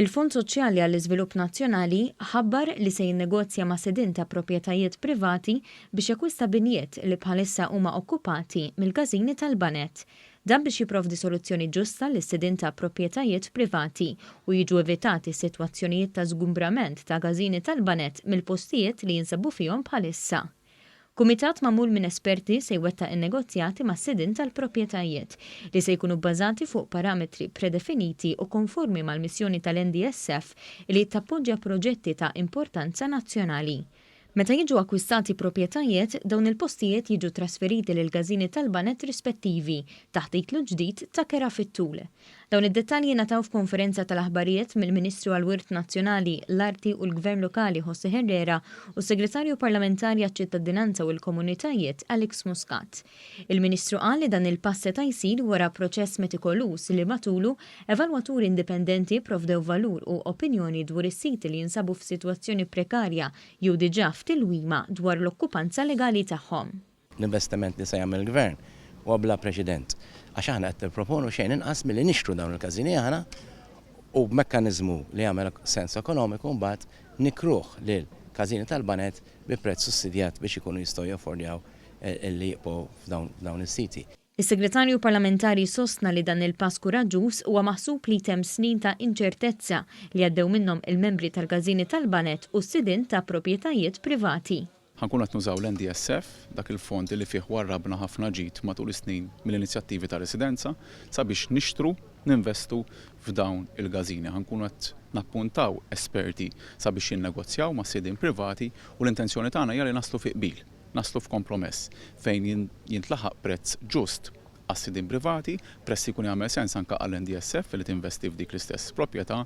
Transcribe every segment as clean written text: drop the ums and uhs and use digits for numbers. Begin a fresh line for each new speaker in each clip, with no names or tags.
Il-Fond Soċjali għall-Iżvilupp Nazzjonali ħabbar li se jinnegozja ma' sidien ta' proprjetajiet privati biex jakkwista binjiet li bħalissa huma okkupati mill-każini tal-baned. Dan biex jipprovdi soluzzjoni ġusta lis-sidien ta' proprjetajiet privati u jiġu evitati sitwazzjonijiet ta' żgumbrament ta' każini tal-baned mill-postijiet li jinsabu fihom bħalissa. Kumitat magħmul minn esperti se jwettaq in-negozjati mas-sidien tal-proprjetajiet, li se jkunu bbażati fuq parametri predefiniti u konformi mal-missjoni tal-NDSF li tappoġġja proġetti ta' importanza nazzjonali. Meta jiġu akkwistati proprjetajiet, dawn il-postijiet jiġu trasferiti lill-każini tal-baned rispettivi, taħt titlu ġdid ta' kera fit-tul. Dawn id-dettalji ngħataw f'konferenza tal-aħbarijiet mill-Ministru għall-Wirt Nazzjonali, l-Arti u l-Gvern Lokali José Herrera u s-Segretarju Parlamentari għaċ-Ċittadinanza u l-Komunitajiet Alex Muscat. Il-Ministru qal li dan il-pass seta' jsir wara proċess metikoluż li matulu evalwaturi indipendenti pprovdew valur u opinjoni dwar is-siti li jinsabu f'sitwazzjoni prekarja jew diġà f'tilwima dwar l-okkupanza legali tagħhom.
L-investiment li se jagħmel il-Gvern huwa bla preċedent għax aħna qed nipproponu xejn inqas milli nixtru dawn il-każini aħna u b'mekkaniżmu li jagħmel sens ekonomiku mbagħad nikruh lil każini tal-baned bi prezz sussidjat biex ikunu jistgħu jaffordjaw li jibqgħu f'dawn is-siti.
Is-Segretarju Parlamentari sostna li dan il-pass kuraġġuż huwa maħsub li jtemm snin ta' inċertezza li għaddew minnhom il-membri tal-każini tal-baned u s-sidien ta' proprjetajiet privati.
Ħa nkunu qed nużaw l-NDSF, dak il-fond li fih warrabna ħafna ġid matul is-snin mill-inizjattivi ta' residenza, sabiex nixtru, ninvestu f'dawn il-każini. Ħa nkunu qed nappuntaw esperti sabiex jinnegozjaw ma' sidien privati u l-intenzjoni tagħna hija li naslu fi qbil, naslu f'kompromess fejn jintlaħaq prezz ġust għas-sidien privati, prezz li jkun jagħmel sens anke għall-NDSF li tinvesti f'dik l-istess proprjetà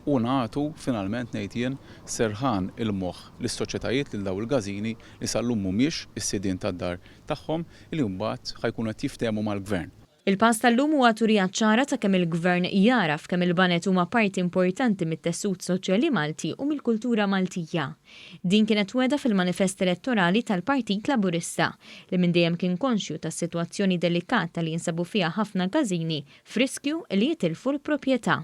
u nagħtu finalment ngħid jien serħan il-moħħ lis-soċjetajiet lil dawn il-każini li sal-lum mhumiex is-sidien tad-dar tagħhom li mbagħad ħa jkunu qed jiftehmu mal-Gvern.
Il-pass tal-lum huwa turija ċara ta' kemm il-Gvern jagħraf kemm il-baned huma parti importanti mit-tessut soċjali Malti u mill-kultura Maltija. Din kienet wegħda fil-manifest elettorali tal-Partit Laburista, li minn dejjem kien konxju tas-sitwazzjoni delikata li jinsabu fiha ħafna każini f'riskju li jitilfu l-proprjetà.